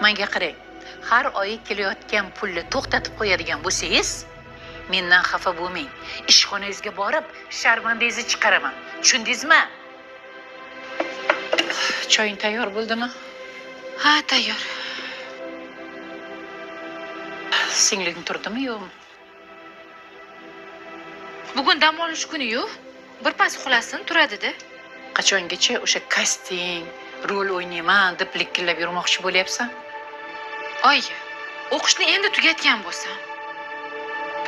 Menga qarang, har oyi kelayotgan pulni to'xtatib qo'yadigan bo'lsangiz, mendan xafa bo'lmang. Ishxonangizga borib, sharmandangizni chiqaraman. Tushundingizmi? Choying tayyor bo'ldimi? Ha, tayyor. Singling turdimi, yo'qmi? Bugun dam olish kuni-yu. Birpas uxlasin, turadi-da. Qachongacha o'sha kasting, rol o'ynayman deb likillab yurmoqchi bo'lyapsan? Oy, o'qishni endi tugatgan bo'lsam.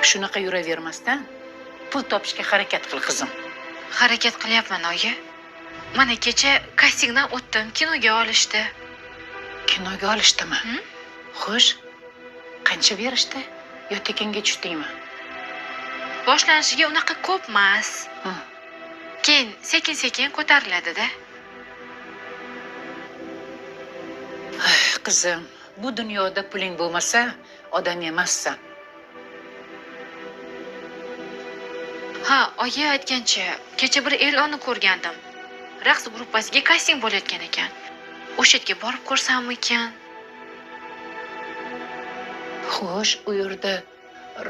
Shunaqa yuravermasdan pul topishga harakat qil, qizim. Harakat qilyapman, oyi. Mana kecha kastingdan o'tdim, kinoga olishdi. Kinoga olishdimi? Xo'sh, qancha berishdi? Yo tekinga tushdingmi? Boshlanishiga unaqa ko'p emas. Keyin sekin-sekin ko'tariladi-da. Qizim, bu dunyoda puling bo'lmasa, odam emassan. Ha, oyi aytgancha, kecha bir e'lonni ko'rgandim. Raqs gruppasiga kasting bo'layotgan ekan. O'sha yerga borib ko'rsammikan? Xo'sh, u yerda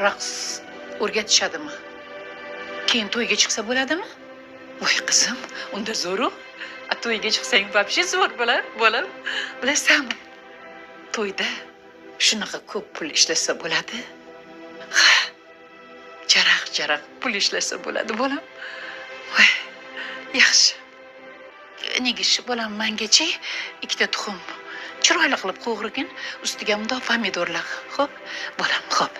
raqs o'rgatishadimi? Keyin to'yga chiqsa bo'ladimi? Voy qizim, unda zo'ru. A to'yga chiqsang вообще zo'r bo'lar, bolam. Bilasanmi? To'yda shunaqa ko'p pul ishlasa bo'ladi. Ha, jaraq-jaraq pul ishlasa bo'ladi, bolam. Voy, yaxshi. Nega shu bolam mengachi ikkita tuxum chiroyli qilib qo'g'irgin, ustiga bundoq pomidorlar. Xo'p, bolam, xo'p.